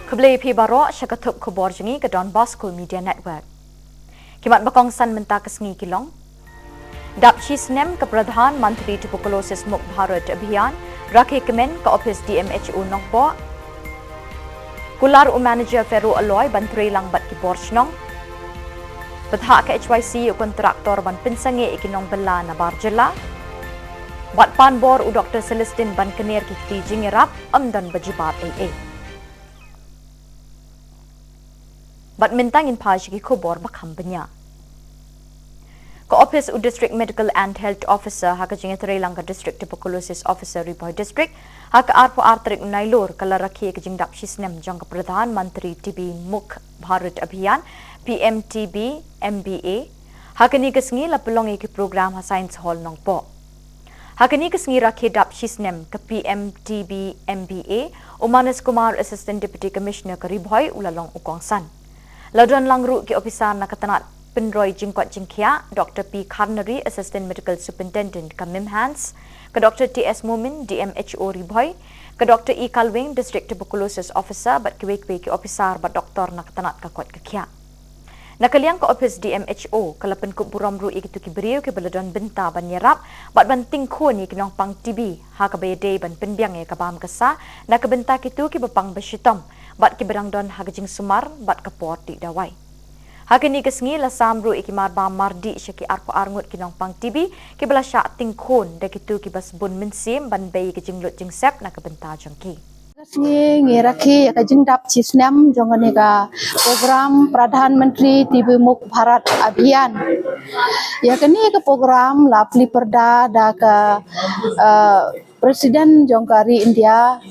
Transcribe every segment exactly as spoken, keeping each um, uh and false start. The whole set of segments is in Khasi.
Khublei phi baroh sha ka thup khubor jong ngi ka Don Bosco Media Network. Ki mat ba kongsan mynta ka sngi ki long: Dap shi snem ka Pradhan Mantri Tuberculosis Mukt Bharat Abhiyan, rakhe kmen ka ophis D M H O Nongpoh. Kular u manager Fero Aloi ban trei lang bad ki bor shnong. Bthah ka H Y C u kontraktor ban pynsangeh ïa ki nongbylla na bar jylla. Bad pan bor u Doktor Celestine ban kner ki kti jingïarap, ym don ba jubab ei ei. Bad mynta ngin phai sha ki khubor ba kham bniah. Ka ophis u District Medical and Health Officer ha ka jingïatreilang ka District Tuberculosis Officer Ri Bhoi District, ha ka arphew ar tarik Nailur ka la rakhe ka jingdap shi snem jong ka Pradhan Mantri T B Mukt Bharat Abhiyan, P M T B M B A. Ha kane ka sngi la pynlong ïa ki program ha Science Hall Nongpoh. Ha kane ka sngi rakhe dap shi snem ka P M T B M B A, u Manas Kumar, Assistant Deputy Commissioner ka Ri Bhoi, u la long u kongsan. La don lang ruh ki ophisar na ka tnat pynroi jingkoit jingkhiah, Doktor P Kharnari, Assistant Medical Superintendent ka MIMHANS, ka Doktor T S Momin, D M H O Ri Bhoi, ka Doktor E Kalwing, District Tuberculosis Officer, bad kiwei kiwei ki ophisar bad doktor na ka tnat ka koit ka khiah. Na ka liang ka ophis D M H O ka la pynkup burom ruh ïa kito ki briew kiba la don bynta ban ïarap bad ban tyngkhun ïa ki nongpang T B ha kaba ïadei ban pynbiang ïa ka bam ka sa na ka bynta kito kiba pang ba shitom bad kiba dang don ha ka jingsumar bad ka por dih dawai. Ha kane ka sngi la sam ruh ïa ki mar bam mar dih sha ki arphew ar ngut ki nongpang T B kiba la shah tyngkhun da kito kiba sbun mynsiem ban bei ïa ka jinglut jingsep na ka bynta jong ki. Ka sngi ngi rakhe ïa ka jingdap shi snem jong kane ka program Pradhan Mantri T B Mukt Bharat Abhiyan. Ïa kane ka program la plie pyrda da ka, eh, President jong ka ri India,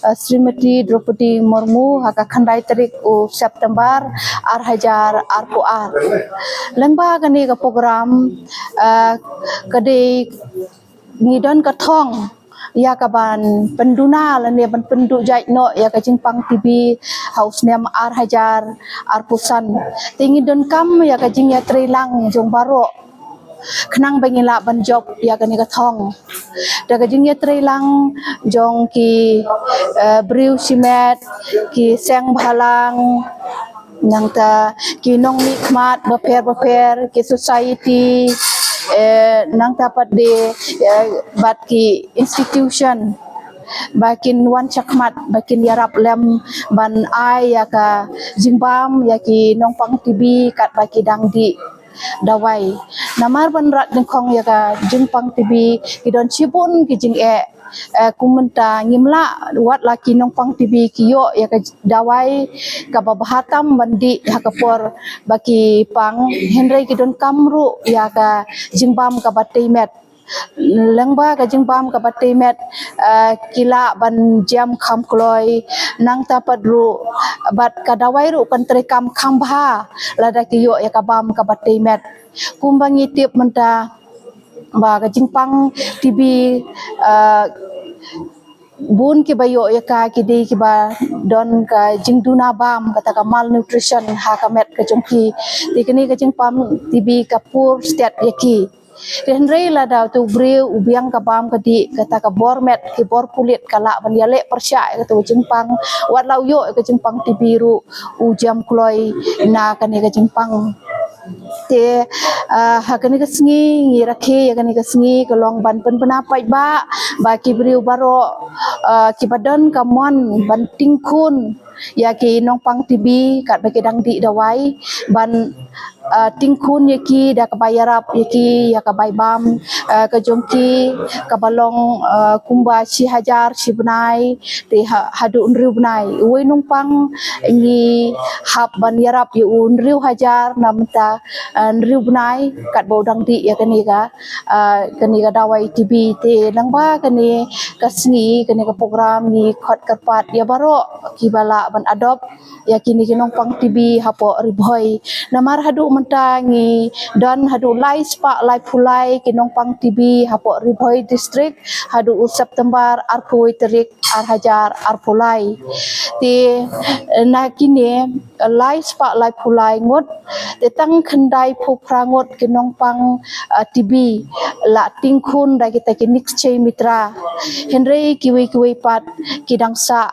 eh, Srimati Droupadi Murmu ha ka khyndai tarik u September ar hajar arphew ar. Lyngba kane ka program, eh, ka dei ngi don ka thong ïa ka ban pynduna lane ban pynduh jait noh ïa ka jingpang T B ha u snem ar hajar arphew san. Te ngi donkam ïa ka jingïatreilang jong baroh khnang ba ngin lah ban jop ïa kane ka thong. Da ka jingïatreilang jong ki, eh, briew shimet, ki seng bhalang, nangta ki nongmihkhmat bapher bapher, ki society, eh, nangta pat de, eh, bad ki institution ba kin wan shakhmat ba kin ïarap lem ban ai ïa ka jingbam ïa ki nongpang T B katba ki dang dih dawai. Namar ban rat nyngkong ïa ka jingpang T B ki don shibun ki jingeh, eh, kum mynta ngim lah wat la ki nongpang T B ki ïoh ïa ka dawai kaba bha tam ban dih ha ka por ba ki pang, hynrei ki donkam ruh ïa ka jingbam kaba tei met. Lyngba ka jingbam kaba tei met, eh, ki lah ban jem kham kloi, nangta pat ruh bad ka dawai ruh kan treikam kham bha lada ki ïoh ïa ka bam kaba tei met. Kumba ngi tip mynta ba ka jingpang T B, eh, bun kiba ïoh ïa ka ki dei kiba don ka jingduna bam, kata ka malnutrition ha ka met ka jong ki. Te kane ka jingpang T B ka pur stet ïa ki. Te hynrei lada uto u briew u biang ka bam ka dih, kata ka bor met, ki bor pulit ka lah ban ïaleh pyrshah ïa kato ka jingpang, wat la u ïoh ïa ka jingpang T B ruh u jem kloi na kane ka jingpang. Te, ah, ha kane ka sngi ngi rakhe ïa kane ka sngi ka long ban pynbna paidbah ba ki briew baroh, ah, kiba don ka mon ban tyngkhun ïa ki nongpang T B katba ki dang dih dawai, ban, ah, tyngkhun ïa ki da kaba ïarap ïa ki ïa ka bai bam, ah, ka jong ki kaba long, ah, kumba shi hajar shi bnai, te ha, haduh hynriew bnai. Uwei u nongpang ngi hap ban ïarap ïa u hynriew hajar na mynta, ah, hynriew bnai katba u dang dih ïa kane ka, ah, kane ka dawai T B. Te lyngba kane ka sngi, kane ka program ngi khot kyrpad ïa baroh kiba lah ban adopt ïa kine ki nongpang T B hapoh Ri Bhoi. Namar haduh mynta ngi don haduh lai spah laiphew lai ki nongpang T B hapoh Ri Bhoi District haduh u September arphew tarik ar hajar arphew lai. Te, eh, na kine, lai spah laiphew lai ngut, te tang khyndai phew phra ngut ki nongpang, ah, T B la tyngkhun da kita ki Nikshay Mitra. Hynrei kiwei kiwei pat ki dang sah,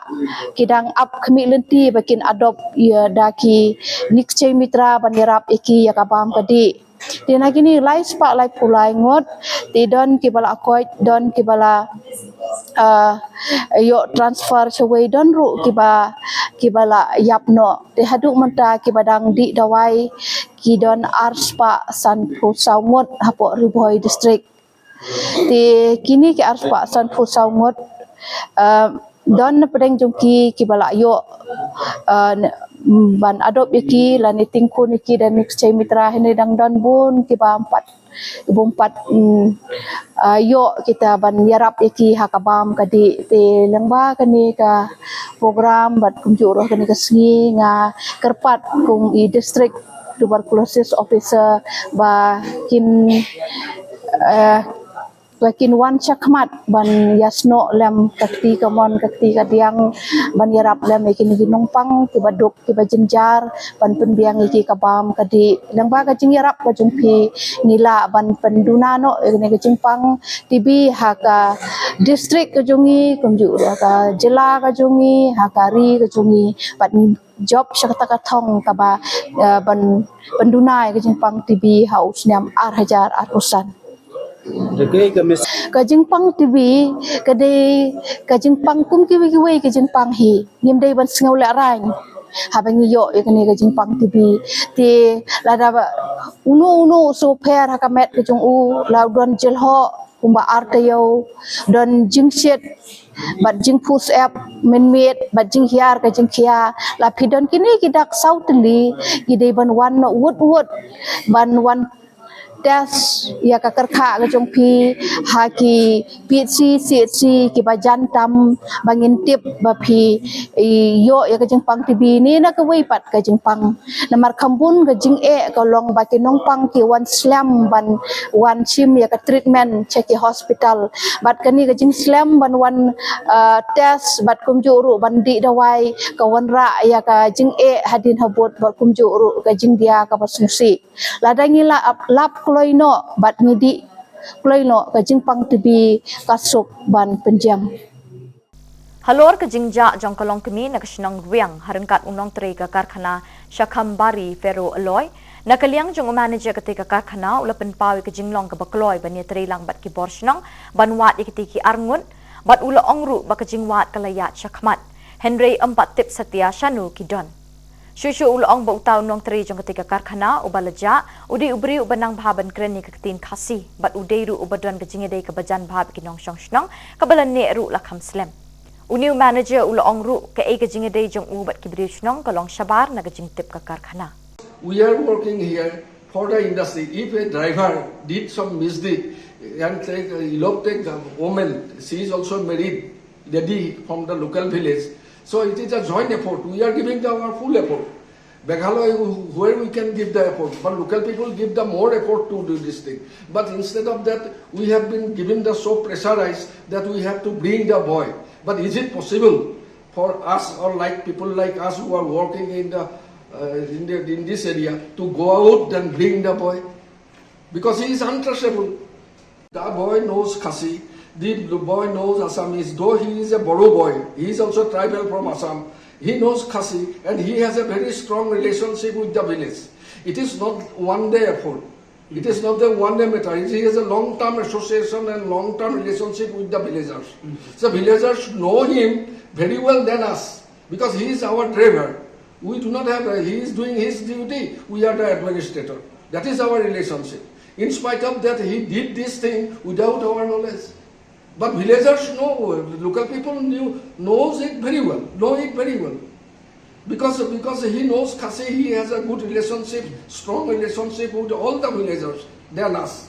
ki dang ap khmih lynti ba kin adopt ïa da ki Nikshay Mitra ban ïarap ïa ki ïa ka bam ka dih. Te na kini lai spah laiphew lai ngut, te don kiba la koit, don kiba la, ah, ïoh transfer shawei, don ruh kiba, kiba la ïap noh. Te haduh mynta kiba dang dih dawai ki don ar spah sanphew saw ngut hapoh Ri Bhoi District. Te kini ki ar spah sanphew saw ngut, ah, don na pdeng jong ki kiba la ïoh, ah, ban adopt ïa ki lane tyngkhun ïa ki da Nikshay Mitra, hynrei dang don bun kiba ym pat, bun pat, mm, ah, ïoh kita ban ïarap ïa ki ha ka bam ka dih. Te lyngba kane ka program bad kumjuh ruh kane ka sngi nga kyrpad kum i District Tuberculosis Officer ba kin, eh, ba kin wan shakhmat ban ïasnoh lem ka kti kamon ka kti kadiang ban ïarap lem ïa kine ki nongpang kiba duk kiba jynjar ban pynbiang ïa ki ka bam ka dih. Lyngba ka jingïarap ka jong phi ngi lah ban pynduna noh ïa kane ka jingpang T B ha ka district ka jong ngi, kumjuh ruh ha ka jylla ka jong ngi, ha ka ri ka jong ngi, bad ngi jop sha kata ka thong kaba, eh, ban pynduna ïa ka jingpang T B ha u snem ar hajar arphew san. Ka jingpang T B ka dei ka jingpang kum kiwei kiwei ka jingpang hi. Ngim dei ban sngew lehraiñ haba ngi ïoh ïa kane ka jingpang T B. Te lada ba uno uno u shu pher ha ka met ka jong u, la u don jyllhoh kumba ar taïew, don jingshit bad jingphuh syep mynmiet bad jinghiar ka jingkhia. La phi don kine ki dak saw tylli, ki dei ban wan noh wut wut ban wan test ïa ka kyrkhah ka jong phi ha ki P H C, C H C kiba jan tam ba ngin tip ba phi, i, ïoh ïa ka jingpang T B ne na kawei pat ka jingpang. Namar kham bun ka jingeh ka long ba ki nongpang ki wan slem ban wan shim ïa ka treatment sha ki hospital. Bad kane ka jingslem ban wan, ah, test bad kumjuh ruh ban dih dawai ka wanrah ïa ka jingeh hadien habud bad kumjuh ruh ka jingdia kaba sngewsih. Lada ngi la ap, lap kloi noh bad ngi dih kloi noh, ka jingpang T B ka suk ban pynjem. Halor ka jingjah jong ka longkmie na ka shnong Rwiang, ha ryngkat u nongtrei ka karkhana Shakhambari Ferro Alloy, na ka liang jong u manager katei ka karkhana u la pynpaw ïa ka jinglong kaba kloi ban ïatreilang bad ki bor shnong ban wad ïa kitei ki arngut, bad u la ong ruh ba ka jingwad ka la ïaid shakhmat. Hynrei ym pat tip satia shano ki don. Shuh shuh u la ong ba uta u nongtrei jong katei ka karkhana uba la jah u dei u briew uba nang bha ban kren ïa ka ktien Khasi, bad u dei ruh uba don ka jingïadei kaba jan bha bad ki nongshong shnong, kaba la neh ruh la kham slem. Une u manager u la ong ruh kaei ka jingïadei jong u bad ki briew shnong ka long shabar na ka jingtip ka karkhana. We are working here for the industry. If a driver did some misdeed and take, elope take a woman, she is also married lady from the local village. So it is a joint effort. We are giving the, our full effort. Meghalaya, wh-, where we can give the effort, but local people give the more effort to do this thing. But instead of that, we have been given the so pressurized that we have to bring the boy. But is it possible for us or like people like us who are working in the, uh, in the, in this area to go out and bring the boy? Because he is untraceable. The boy knows Khasi, the boy knows Assamese, though he is a Boro boy, he is also tribal from Assam. He knows Khasi and he has a very strong relationship with the village. It is not one day effort. It is not a one day matter. It is a long term association and long term relationship with the villagers. The villagers know him very well than us because he is our driver. We do not have a, he is doing his duty. We are the administrator. That is our relationship. In spite of that, he did this thing without our knowledge. But villagers know, local people knew, knows it very well, know it very well. Because, because he knows Khasi, he has a good relationship, strong relationship with all the villagers than us.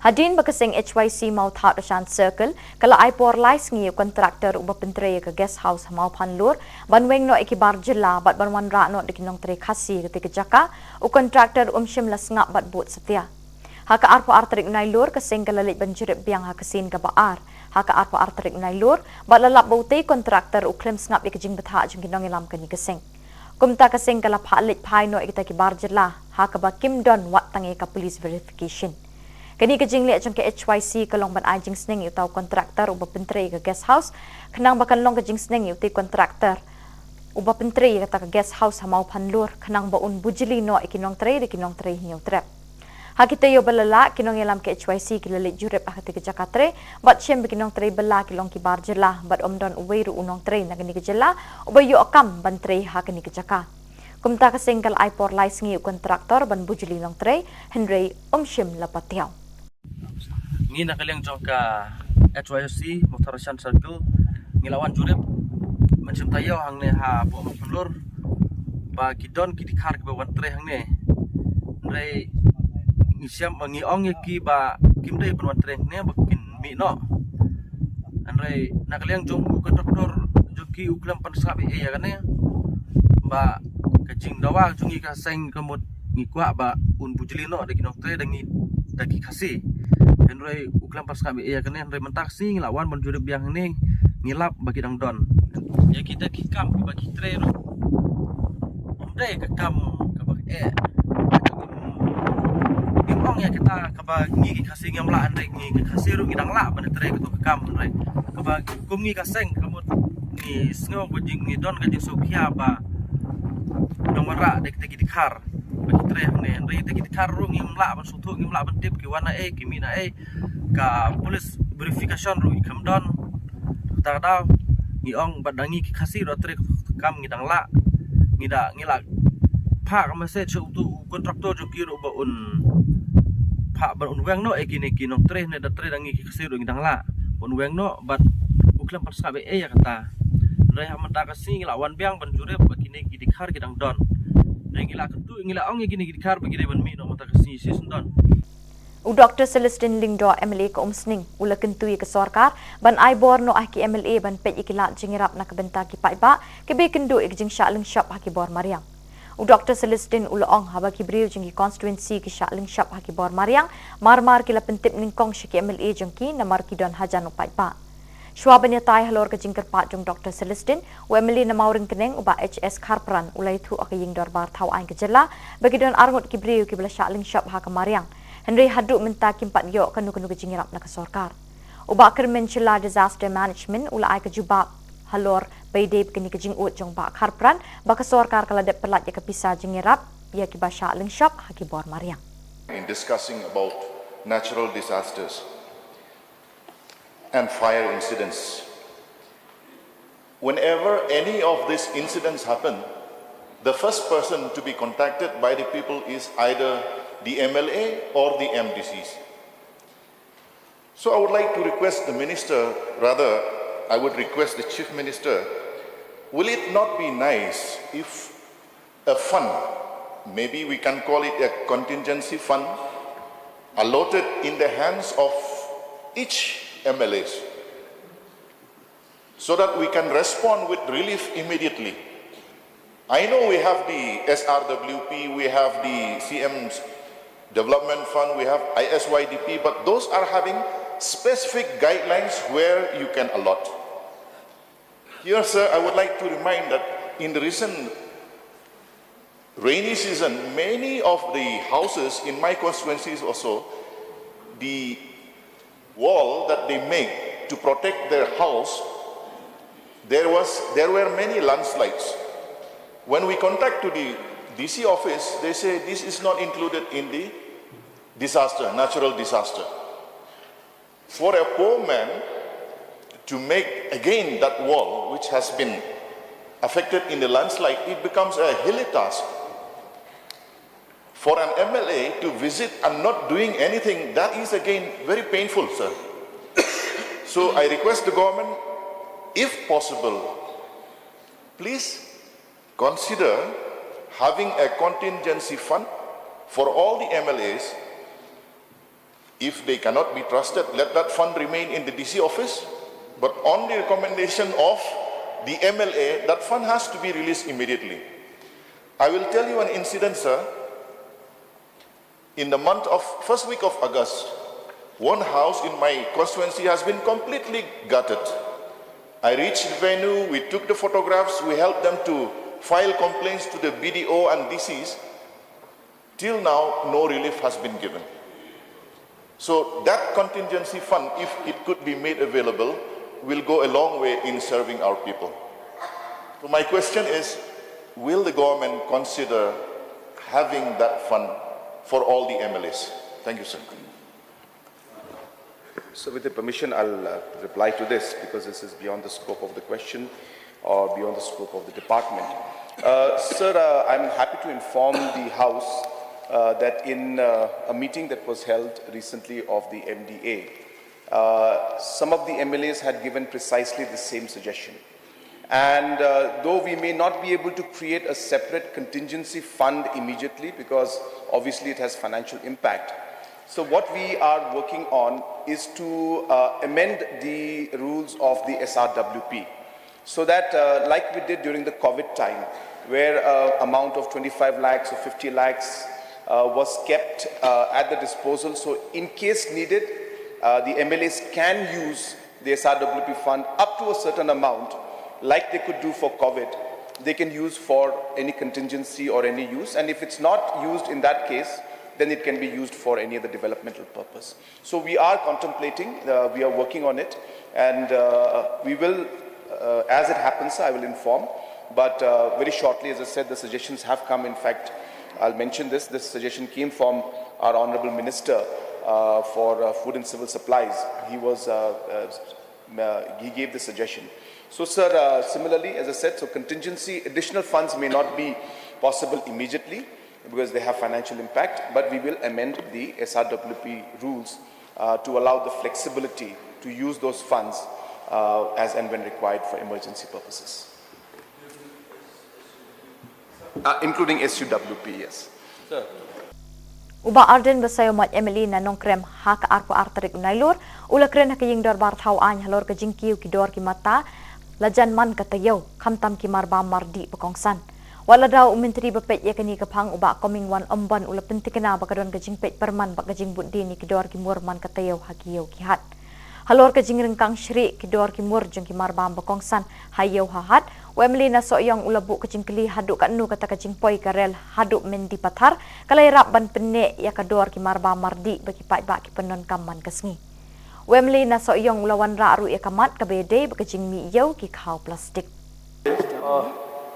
Hadien ba ka seng H Y C Mawthadraishan Circle ka la ai por lai sngi ïa u contractor uba pyntrei ïa ka guest house ha Mawphanlur ban weng noh ïa ki bar jylla bad ban wanrah noh da ki nongtrei Khasi ïa katei ka jaka, u contractor um shym la sngap bad bud satia. Ha ka arphew ar tarik Nailur ka seng ka la leit ban jrip biang ha ka sien kaba ar ha ka arphew ar tarik Nailur, bad la lap ba utei u contractor u khlem sngap ïa ka jingbthah jong ki nongïalam kane ka seng. Kumta ka seng ka la phah leit phai noh ïa kita ki bar jylla ha kaba kim don wat tang ïa ka police verification. Kane ka jingleh jong ka H Y C ka long ban ai jingsneng ïa uta u contractor uba pyntrei ïa ka guest house, khnang ba kan long ka jingsneng ïa uta u contractor uba pyntrei ïa kata ka guest house ha Mawphanlur, khnang ba un bujli noh ïa ki nongtrei da ki nongtrei Hynñiewtrep. Ha ki taïew ba la lah, ki nongïalam ka H Y C ki la leit jurip ha kata ka jaka trei, bad shem ba ki nongtrei bylla ki long ki bar jylla, bad ym don uwei ruh u nongtrei na kane ka jylla uba ïoh kam ban trei ha kane ka jaka. Kumta ka seng ka la ai por lai sngi ïa u contractor ban bujli nongtrei, hynrei um shym la patiaw. Ngi na ka liang jong ka H Y C Mawthadraishan Circle ngi la wan jurip mynshem taïew hangne hapoh Mawphanlur ba ki don ki dkhar kiba wan trei hangne. Hynrei ngi shem ba ngi ong ïa ki ba kim dei ban wan trei hangne ba kin mih noh. Hynrei na ka liang jong u contractor jong ki u khlem pynsngap ei ei ïa kane ba ka jingdawa jong ngi ka seng ka mut ngi kwah ba un bujli noh da ki nongtrei da ngi da ki Khasi. Hynrei u khlem pynsngap ei ei ïa kane, hynrei mynta ka sngi ngi la wan ban jurip biang hangne, ngi lap ba ki dang don. Ïa kita ki kam kiba ki trei ruh ym dei ka kam kaba eh. Ngim ong ïa kita kaba ngi ki Khasi ngim lah, hynrei ngi ki Khasi ruh ngi dang lah ban trei kato ka kam, hynrei kaba kum ngi ka seng ka mut ngi sngew ba jing ngi don ka jingsngewkhia ba nong wanrah da kita ki dkhar ba ki trei hangne, hynrei kita ki dkhar ruh ngim lah ban sngewthuh, ngim lah ban tip ki wan na ei, ki mih na ei. Ka police verification ruh i khlem don. Kata ka daw ngi ong ba da ngi ki Khasi ruh trei kam ngi dang lah. Ngi da ngi lah phah ka message sha utu u contractor jong ki ruh ba un phah ban un weng noh ïa kine ki nongtrei ne da trei da ngi ki Khasi ruh ngi dang lah. Ba un weng noh bad u khlem pynsngap ei ei ïa kata. Hynrei ha mynta ka sngi ngi la wan biang ban jurip ba kine ki dkhar ki dang don. Hynrei ngi la kyntu ngi la ong ïa kine ki dkhar ba ki dei ban mih noh mynta ka sngi shisien don. U Doctor Celestine Lyngdoh, M L A ka Umsning, u la kyntu ïa ka sorkar ban ai bor noh ha ki M L A ban peit ïa ki lad jingïarap na ka bynta ki paidbah kiba ïakynduh ïa ka jingshah lyngshop ha ki bor mariang. U Doctor Celestine u la ong haba ki briew jong ki constituency ki shah lyngshop ha ki bor mariang, mar mar ki la pyntip nyngkong sha ki M L A jong ki namar ki don hajan u paidbah. Shuwa ban ïatai halor ka jingkyrpad jong Doctor Celestine, u M L A na Mawryngkneng u Bah H S Kharpran u la ïathuh ha ka ïing dorbar thaw aiñ ka jylla ba ki don arngut ki briew kiba la shah lyngshop ha ka mariang. Hynrei haduh mynta kim pat ïoh kano kano ka jingïarap na ka sorkar. U Bah Kyrmen Shylla, Disaster Management, u la ai ka jubab halor ba ïadei bad kane ka jingud jong Bah Kharpran ba ka sorkar ka la dep pyllait ïa ka pisa jingïarap ïa kiba shah lyngshop ha ki bor mariang. In discussing about natural disasters and fire incidents, whenever any of these incidents happen, the first person to be contacted by the people is either the M L A or the M D Cs. So I would like to request the minister, rather, I would request the chief minister, will it not be nice if a fund, maybe we can call it a contingency fund, allotted in the hands of each M L As, so that we can respond with relief immediately. I know we have the S R W P, we have the C M's Development Fund, we have I S Y D P, but those are having specific guidelines where you can allot. Here, sir, I would like to remind that in the recent rainy season, many of the houses in my constituencies also, the wall that they make to protect their house, there was, there were many landslides. When we contact to the D C office, they say this is not included in the disaster, natural disaster. For a poor man to make again that wall which has been affected in the landslide, it becomes a hilly task. For an M L A to visit and not doing anything, that is again very painful, sir. So I request the government, if possible, please consider having a contingency fund for all the M L As. If they cannot be trusted, let that fund remain in the D C office. But on the recommendation of the M L A, that fund has to be released immediately. I will tell you an incident, sir. In the month of first week of August, one house in my constituency has been completely gutted. I reached the venue, we took the photographs, we helped them to file complaints to the B D O and D Cs. Till now, no relief has been given. So that contingency fund, if it could be made available, will go a long way in serving our people. So my question is, will the government consider having that fund for all the M L As? Thank you, sir. So with the permission, I'll uh, reply to this because this is beyond the scope of the question or beyond the scope of the department. Uh, sir, uh, I'm happy to inform the House uh, that in uh, a meeting that was held recently of the M D A, uh, some of the M L As had given precisely the same suggestion. And uh, though we may not be able to create a separate contingency fund immediately because obviously it has financial impact, so what we are working on is to uh, amend the rules of the S R W P so that, uh, like we did during the COVID time, where uh, amount of twenty-five lakhs or fifty lakhs uh, was kept uh, at the disposal. So, in case needed, uh, the M L As can use the S R W P fund up to a certain amount, like they could do for COVID, they can use for any contingency or any use. And if it's not used in that case, then it can be used for any other developmental purpose. So we are contemplating, uh, we are working on it, and uh, we will, uh, as it happens, I will inform. But uh, very shortly, as I said, the suggestions have come. In fact, I'll mention this. This suggestion came from our Honorable Minister uh, for uh, Food and Civil Supplies. He was uh, uh, uh, he gave the suggestion. So, sir, uh, similarly, as I said, so contingency additional funds may not be possible immediately because they have financial impact, but we will amend the S R W P rules uh, to allow the flexibility to use those funds uh, as and when required for emergency purposes. Uh, including S U W P, yes. U Bah Ardent Basaiawmoit M L A na Nongkrem ha ka arphew ar tarik u Nailur u la kren ha ka ïing dorbar thaw aiñ halor ka jingkiew ki dor ki mata la jan man ka taïew khamtam ki marbam mardih ba kongsan. Wat la da u Myntri ba peit ïa kane ka phang u Bah Comingone Ymbon u la pyntikna ba ka don ka jingpeit pyrman bad ka jingbud dien ïa ki dor ki mur man ka taïew ha ki ïew ki hat. Halor ka jingryngkang shrieh ki dor ki mur jong ki marbam ba kongsan ha ïew ha hat, u M L A na Sohiong u la buh ka jingkylli haduh katno kata ka jingpoi ka rel haduh Mendipathar ka la ïarap ban pynneh ïa ka dor ki marbam mardih ba ki paidbah ki pyndonkam man ka sngi. U M L A na Sohiong u la wanrah ruh ïa ka mat kaba ïadei bad ka jingmih ïew ki khaw plastik. Uh,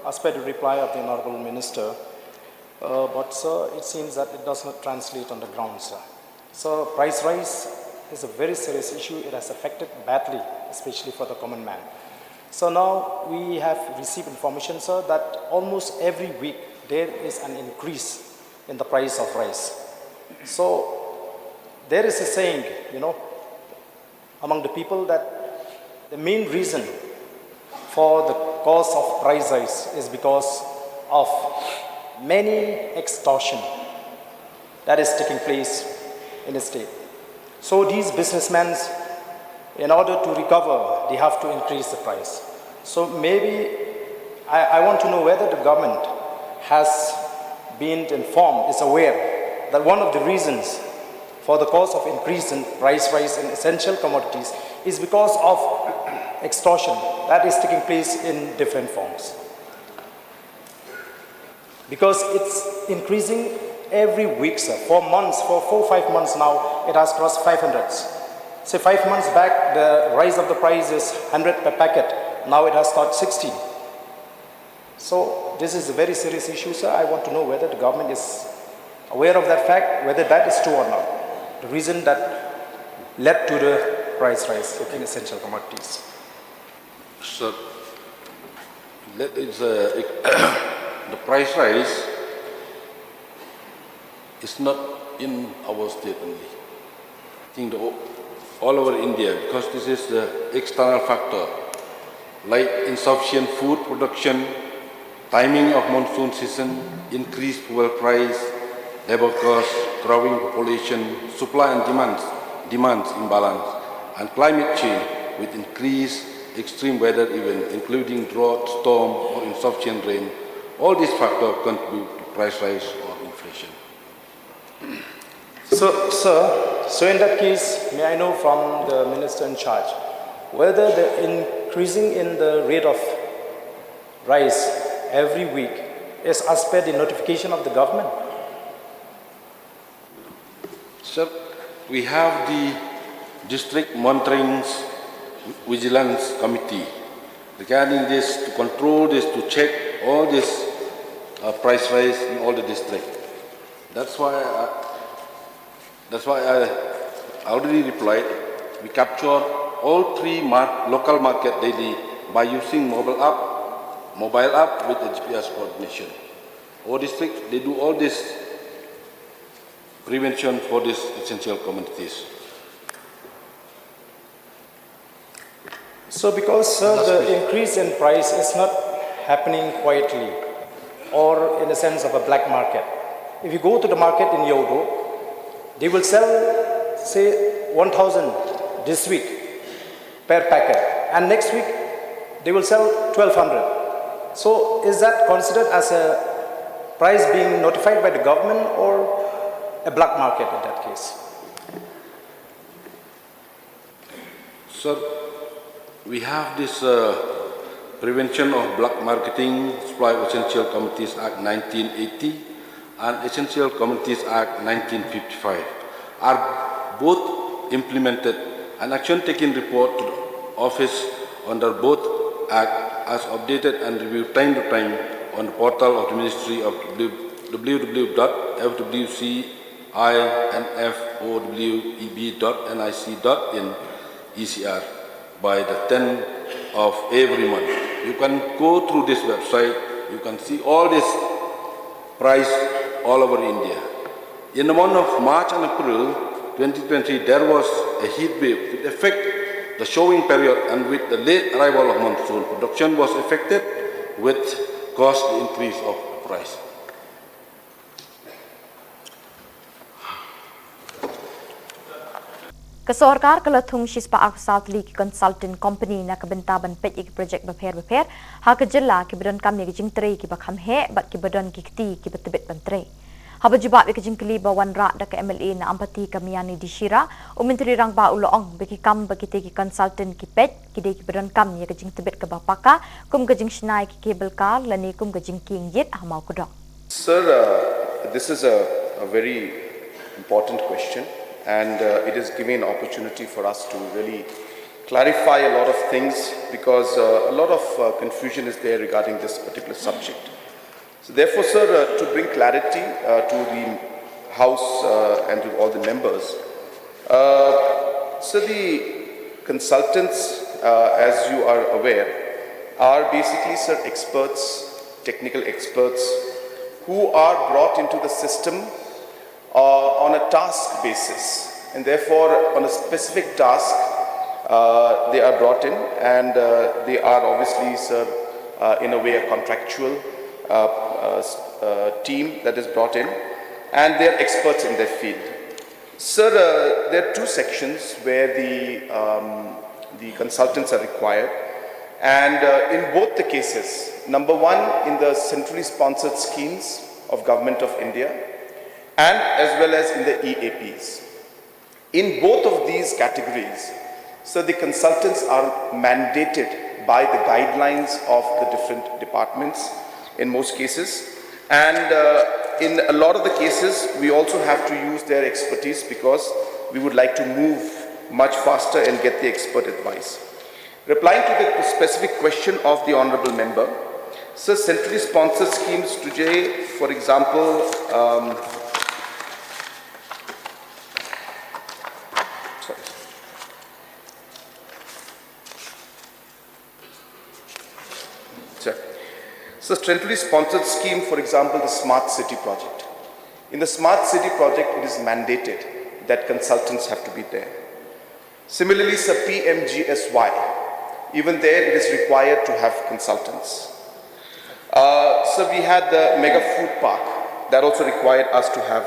as per the reply of the Honorable Minister, uh, but sir, it seems that it does not translate on the ground, sir. So price rise is a very serious issue. It has affected badly, especially for the common man. So now we have received information, sir, that almost every week there is an increase in the price of rice. So there is a saying, you know, among the people that the main reason for the cause of price rise is because of many extortion that is taking place in the state. So these businessmen, in order to recover, they have to increase the price. So maybe I, I want to know whether the government has been informed, is aware that one of the reasons for the cause of increase in price rise in essential commodities is because of extortion that is taking place in different forms. Because it's increasing every week, sir. For months, for four, five months now, it has crossed five hundred. Say five months back, the rise of the price is hundred per packet. Now it has touched sixty. So this is a very serious issue, sir. I want to know whether the government is aware of that fact, whether that is true or not. The reason that led to the price rise in essential commodities. So, let is uh, the price rise is not in our state only. I think the, o- all over India, because this is the external factor, like insufficient food production, timing of monsoon season, increased fuel price, labor cost, growing population, supply and demands, demands imbalance, and climate change with increased extreme weather events, including drought, storm, or insufficient rain. All these factors contribute to price rise or inflation. So, sir, so in that case, may I know from the minister in charge whether the increasing in the rate of rise every week is as per the notification of the government? Sir, we have the District Monitoring Vigilance Committee regarding this, to control this, to check all this uh, price rise in all the district. That's why I, that's why I already replied. We capture all three mar- local market daily by using mobile app, mobile app with the G P S coordination. All district, they do all this prevention for these essential commodities. So, because, sir, the increase in price is not happening quietly or in the sense of a black market. If you go to the market in Yodo, they will sell, say, one thousand this week per packet, and next week they will sell twelve hundred. So, is that considered as a price being notified by the government or a black market in that case? Sir, we have this uh, Prevention of Black Marketing, Supply of Essential Commodities Act nineteen eighty and Essential Commodities Act nineteen fifty-five are both implemented. An action taking report to the office under both act as updated and reviewed time to time on the portal of the Ministry of www.fwc infoweb.nic.in E C R by the tenth of every month. You can go through this website, you can see all this price all over India. In the month of March and April twenty twenty, there was a heat wave with effect the showing period and with the late arrival of monsoon, production was affected, which caused the increase of the price. Ka sorkar ka la thung shispah arphew saw tylli ki consultant company na ka bynta ban peit ïa ki project bapher bapher ha ka jylla kiba donkam ïa ka jingtrei kiba kham heh bad kiba don ki kti kiba tbit ban trei. Haba jubab ïa ka jingkylli ba wanrah da ka M L A na Ampati ka Miani D. Shira, u Myntri Rangbah u la ong ba ki kam ba kitei ki consultant ki peit ki dei kiba donkam ïa ka jingtbit kaba paka kum ka jingshna ïa ki cable car lane kum ka jingkieng ïit ha Mawkdong. Sir, uh, this is a, a very important question, and uh, it is giving an opportunity for us to really clarify a lot of things, because uh, a lot of uh, confusion is there regarding this particular subject. So therefore, sir, uh, to bring clarity uh, to the House uh, and to all the members, uh, so the consultants, uh, as you are aware, are basically, sir, experts, technical experts, who are brought into the system uh, on a task basis, and therefore on a specific task uh, they are brought in, and uh, they are obviously, sir, uh, in a way a contractual uh, uh, s- uh, team that is brought in, and they are experts in their field. Sir, uh, there are two sections where the, um, the consultants are required, and uh, in both the cases, number one, in the centrally sponsored schemes of Government of India, and as well as in the E A Ps. In both of these categories, so the consultants are mandated by the guidelines of the different departments in most cases, and uh, in a lot of the cases, we also have to use their expertise because we would like to move much faster and get the expert advice. Replying to the specific question of the honorable member, so centrally sponsored schemes today, for example, um, sorry. Sir. So, centrally sponsored scheme, for example, the Smart City project. In the Smart City project, it is mandated that consultants have to be there. Similarly, sir, P M G S Y, even there it is required to have consultants. Uh, so we had the mega food park that also required us to have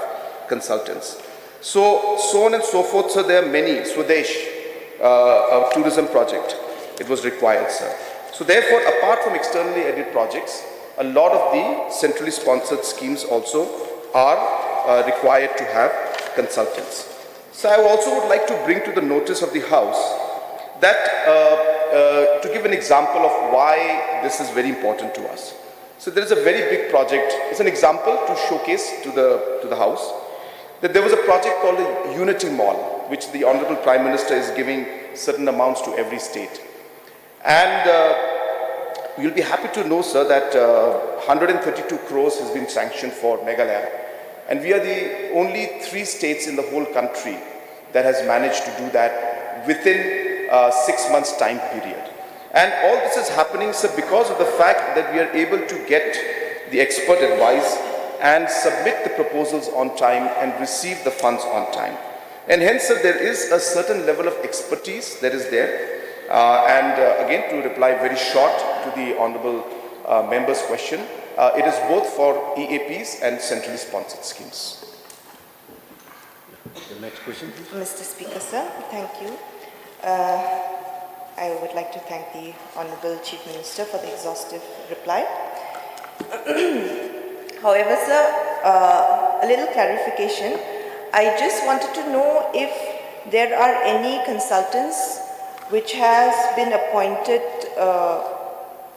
consultants. So, so on and so forth. So there are many. Swadesh, uh, a tourism project, it was required, sir. So therefore, apart from externally aided projects, a lot of the centrally sponsored schemes also are uh, required to have consultants. So I also would like to bring to the notice of the House that uh, uh, to give an example of why this is very important to us. So there is a very big project. It's an example to showcase to the, to the House that there was a project called the Unity Mall, which the Honorable Prime Minister is giving certain amounts to every state. And uh, you'll be happy to know, sir, that uh, one hundred thirty-two crores has been sanctioned for Meghalaya. And we are the only three states in the whole country that has managed to do that within a six months time period. And all this is happening, sir, because of the fact that we are able to get the expert advice and submit the proposals on time and receive the funds on time. And hence, sir, there is a certain level of expertise that is there. Uh, and uh, again, to reply very short to the honorable uh, member's question, uh, it is both for E A Ps and centrally sponsored schemes. The next question, please. Mister Speaker, sir, thank you. Uh, I would like to thank the Honorable Chief Minister for the exhaustive reply. However, sir, uh, a little clarification. I just wanted to know if there are any consultants which has been appointed uh,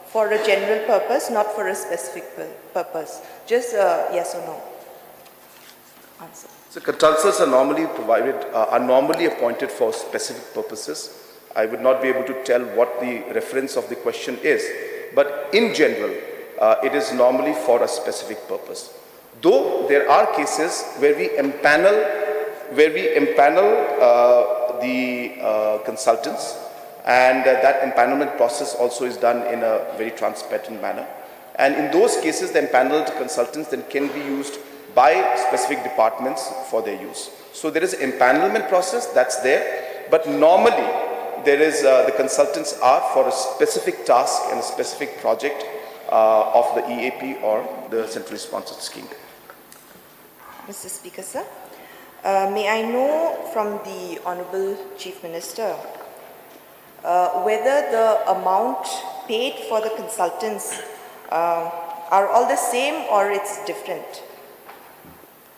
for a general purpose, not for a specific pur- purpose. Just uh, yes or no answer. So consultants are normally provided, uh, are normally appointed for specific purposes. I would not be able to tell what the reference of the question is, but in general, uh, it is normally for a specific purpose. Though there are cases where we empanel, where we empanel uh, the uh, consultants, and uh, that empanelment process also is done in a very transparent manner. And in those cases, the empaneled consultants then can be used by specific departments for their use. So there is an empanelment process that's there, but normally there is uh, the consultants are for a specific task and a specific project uh, of the E A P or the centrally sponsored scheme. Mister Speaker, sir, uh, may I know from the Honorable Chief Minister uh, whether the amount paid for the consultants uh, are all the same or it's different?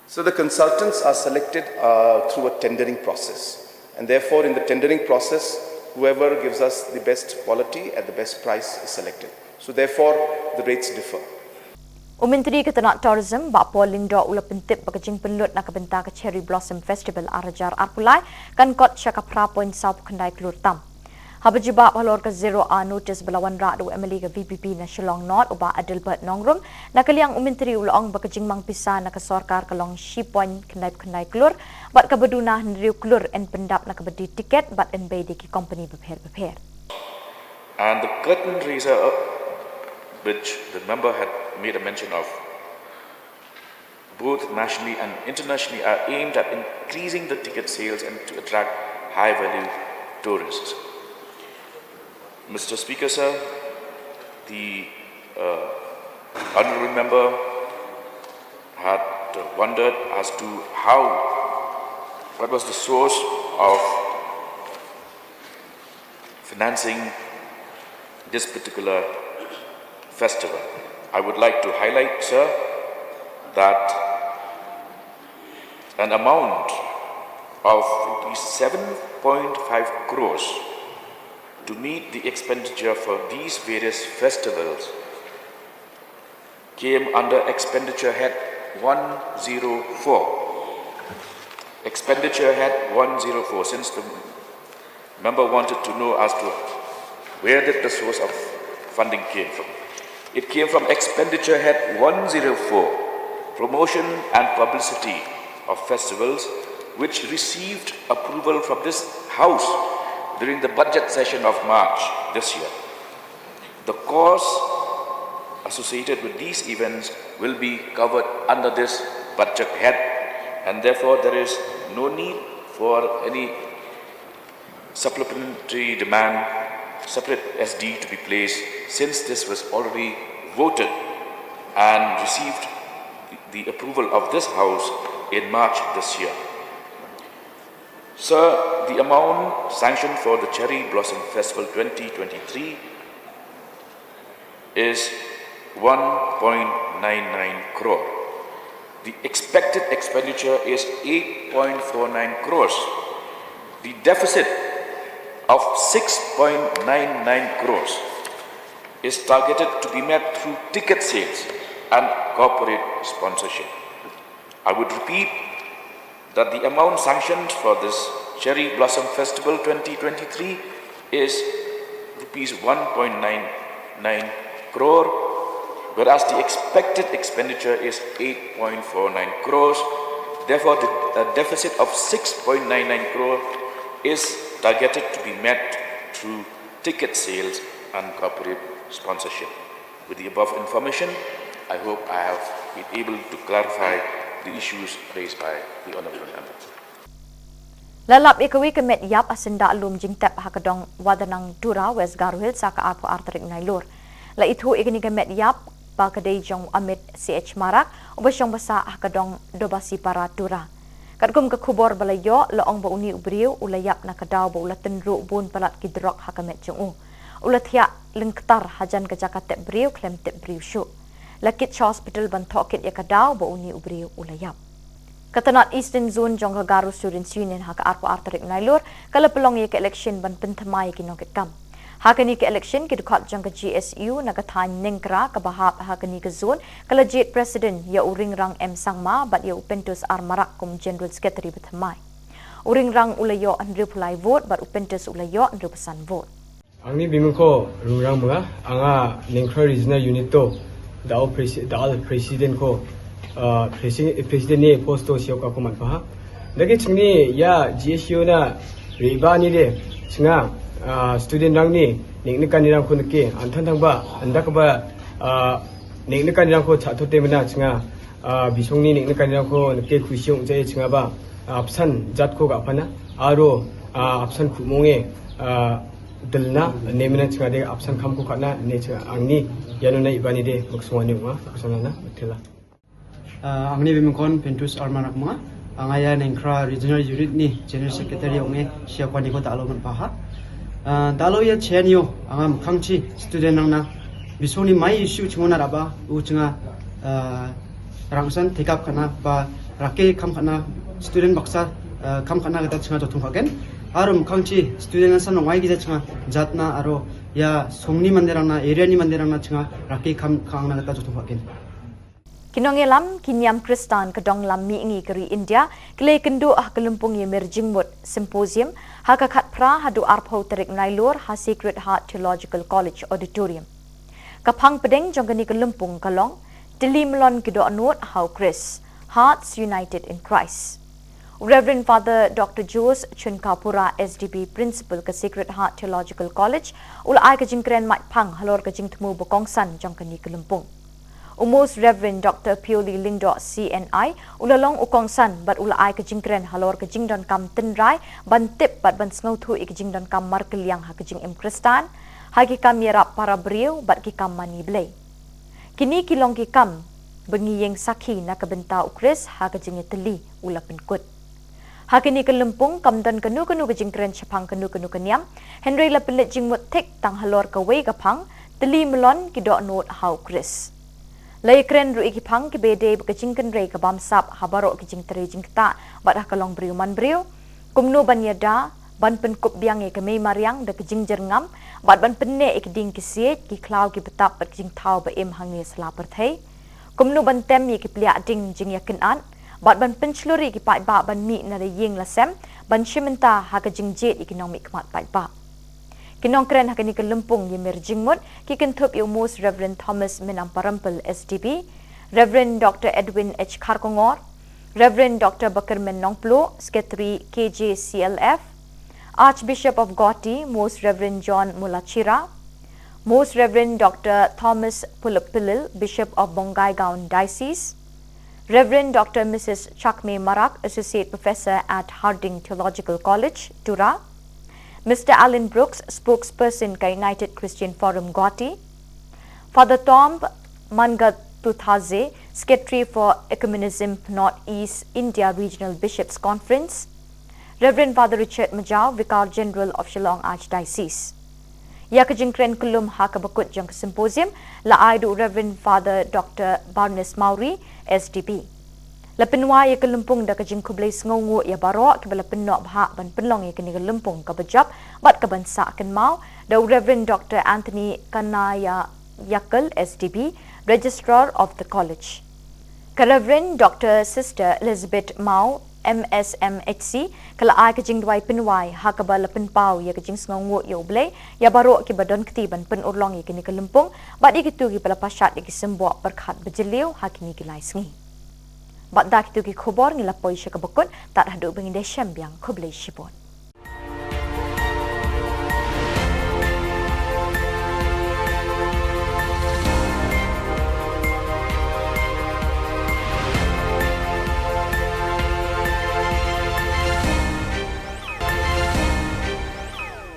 So the consultants are selected uh, through a tendering process, and therefore in the tendering process, whoever gives us the best quality at the best price is selected. So therefore, the rates differ. U Myntri ka tnat Tourism, Bah Paul Lyngdoh u la pyntip ba ka jingpynlut na ka bynta ka Cherry Blossom Festival ar hajar arphew lai kan kot sha ka phra point saw phew khyndai klur tam. Haba jubab halor ka zero hour notice ba la wanrah da u M L A ka V P P na Shillong North u Bah Adelbert Nongrum, na ka liang u Myntri u la ong ba ka jingmang pisa na ka sorkar ka long shi point khyndai phew khyndai klur bad kaba duna hynriew klur yn pyndap na kaba die tiket bad yn bei da ki kompani bapher bapher. And the curtain raiser, uh, which the member had made a mention of, both nationally and internationally, are aimed at increasing the ticket sales and to attract high value tourists. Mister Speaker, sir, the uh, honorable member had uh, wondered as to how, what was the source of financing this particular festival. I would like to highlight, sir, that an amount of rupees seven point five crores to meet the expenditure for these various festivals came under expenditure head one zero four. Expenditure head one zero four, since the member wanted to know as to where did the source of funding came from. It came from expenditure head one zero four, promotion and publicity of festivals, which received approval from this House during the budget session of March this year. The costs associated with these events will be covered under this budget head, and therefore there is no need for any supplementary demand, separate S D to be placed, since this was already voted and received the approval of this House in March this year. Sir, the amount sanctioned for the Cherry Blossom Festival twenty twenty-three is one point nine nine crore. The expected expenditure is eight point four nine crores. The deficit of six point nine nine crores. is targeted to be met through ticket sales and corporate sponsorship. I would repeat that the amount sanctioned for this Cherry Blossom Festival twenty twenty-three is rupees one point nine nine crore, whereas the expected expenditure is eight point four nine crores. Therefore, the, a deficit of six point nine nine crore is targeted to be met through ticket sales and corporate sponsorship. With the above information, I hope I have been able to clarify the issues raised by the Honorable Member. La lap ïa kawei ka met ïap ha Syndah Lum Jingtep ha ka dong Wadanang Tura, West Garo Hills, ha ka arphew ar tarik Nailur. La ithuh ïa kane ka met ïap ba ka dei jong u Amit C H Marak, uba shong basa ha ka dong Dobasipara Tura. Katkum ka khubor ba la ïoh, la ong ba une u briew u la ïap na ka daw ba u la tynruh bun palat ki drok ha ka met jong u. U la thiah lyngktar hajan ka jaka tep briew khlem tip briew shuh. La kit sha hospital ban thoh kit ïa ka daw ba une u briew u la ïap. Ka tnat Eastern Zone jong ka Garo Students' Union ha ka arphew ar tarik Nailur ka la pynlong ïa ka election ban pynthymmai ïa ki nongkitkam. Ha kane ka election, ki dkhot jong ka G S U na ka thaiñ Nengkra kaba hap ha kane ka zone ka la jied president ïa u Ringrang M Sangma bad ïa u Pentus R Marak kum general secretary bathymmai. U Ringrang u la ïoh hynriewphew lai vote bad u Pentus u la ïoh hynriewphew san vote. Angni bimengko Ringrang Manga, anga Nengkra Regional Unit to, da u presi-, da u president ko, uh, presi-, president ne post to sio ka ko man paha. Da ki chingni ïa G S U na riba ni de, chinga, uh, student rang ni, ning ni kan ni rang ko neke, an than thang ba, anda ka ba, uh, ning ni kan ni rang ko cha to te mena chinga, uh, bisong ni ning ni kan ni rang ko neke khusiong jai chinga ba, uh, apsan jat ko ka pana, aro, uh, apsan khu monge, uh, dil na, ne mena chinga de apsan kham ko kana, ne chinga angni, ïa no na iba ni de, maksong ni ma, maksong na, thela. Uh, angni bimengkon Pentus R Marak Manga, anga ïa Nengkra Regional Unit ni General Secretary ong e, sia kwani ko talo man paha. Uh, talo ïa chen yo, anga mkhang chi student nang na. Bisong ni mai issue chimo na raba, u chinga, uh, rangsan tekap kana, ba rake kam kana, student baksa, uh, kam kana kata chinga jotung kaken. Aro mkhang chi student nang san nong ai kita chinga jat na, aro ïa song ni manderang na, area ni manderang na chinga rake kam khang na kata jotung kaken. Ki nongïalam, ki niam Khristan ka dong lam mihngi ka ri India, ki la ïakynduh ha ka lympung ïamir jingmut symposium, ha ka khatphra haduh arphew tarik Nailur, ha Sacred Heart Theological College Auditorium. Ka phang pdeng jong kane ka lympung ka long, Tylli Myllon ki Dohnud ha u Khrist, Hearts United in Christ. U Reverend Father Doctor Jules Chunkapura, S D B, Principal ka Sacred Heart Theological College, u la ai ka jingkren maitphang halor ka jingthmu ba kongsan jong kane ka lympung. U Most Reverend Doctor Pioli Lyngdoh, C N I, u la long u kongsan bad u la ai ka jingkren halor ka jingdonkam tynrai ban tip bad ban sngewthuh ïa ka jingdonkam markylliang ha ka jingim Khristan, ha ki kam ïarap para briew bad ki kam mane Blei. Kine ki long ki kam ba ngi ïeng sakhi na ka bynta u Khrist ha ka jingïatylli, u la pynkut. Ha kane ka lympung kam don kano kano ka jingkren shaphang kano kano ka niam, hynrei la pynleit jingmut thik tang halor kawei ka phang, Tylli Myllon ki Dohnud ha u Khrist. La ïakren ruh ïa ki phang kiba ïadei bad ka jingkynrei ka bamsap ha baroh ki jingtrei jingktah bad ha ka longbriew manbriew, kumno ban ïada, ban pynkup biang ïa ka mei mariang da ka jingjyrngam, bad ban pynneh ïa ki dieng ki siej, ki khlaw ki btap bad ki jingthaw ba im hangne sla pyrthei. Kumno ban tem ïa ki pliah ding jingïakynad, bad ban pynshlur ïa ki paidbah ban mih na la ïing la sem, ban shim bynta ha ka jingjied ïa ki nongmihkhmat paidbah. Ki nongkren ha kane ka lympung ïamir jingmut, ki kynthup ïa u Most Reverend Thomas Mynamparampil, S D B, Reverend Doctor Edwin H Kharkongor, Reverend Doctor Bakirmen Nongpluh, Secretary K J C L F, Archbishop of Guwahati, Most Reverend John Mulachira, Most Reverend Doctor Thomas Puluppillil, Bishop of Bongaigaon Diocese, Reverend Doctor Missus Chakme Marak, Associate Professor at Harding Theological College, Tura, Mister Alan Brooks, Spokesperson ka United Christian Forum Guwahati, Father Tom Mangatuthaze, Secretary for Ecumenism North East India Regional Bishops Conference, Reverend Father Richard Majaw, Vicar General of Shillong Archdiocese. Ïa ka jingkren kyllum ha kaba kut jong ka symposium, la ai da u Reverend Father Doctor Barnes Mawrie, S D B. La pynwai ïa ka lympung da ka jingkhublei sngewnguh ïa baroh kiba la pynnoh bhah ban pynlong ïa kane ka lympung kaba jop bad kaban sah kynmaw, da u Reverend Doctor Anthony Kanaya Yakul, S D B, Registrar of the College. Ka Reverend Doctor Sister Elizabeth Mao, M S M H C, ka la ai ka jingduwai pynwai ha kaba la pynpaw ïa ka jingsngewnguh ïa U Blei ïa baroh kiba don kti ban pynurlong ïa kane ka lympung bad ïa kito kiba la pashat ïa ki symboh pyrkhat bajylliew ha kine ki lai sngi. Bad da kito ki khubor ngi la poi sha kaba kut, tad haduh ba ngin da shem biang, khublei shibun.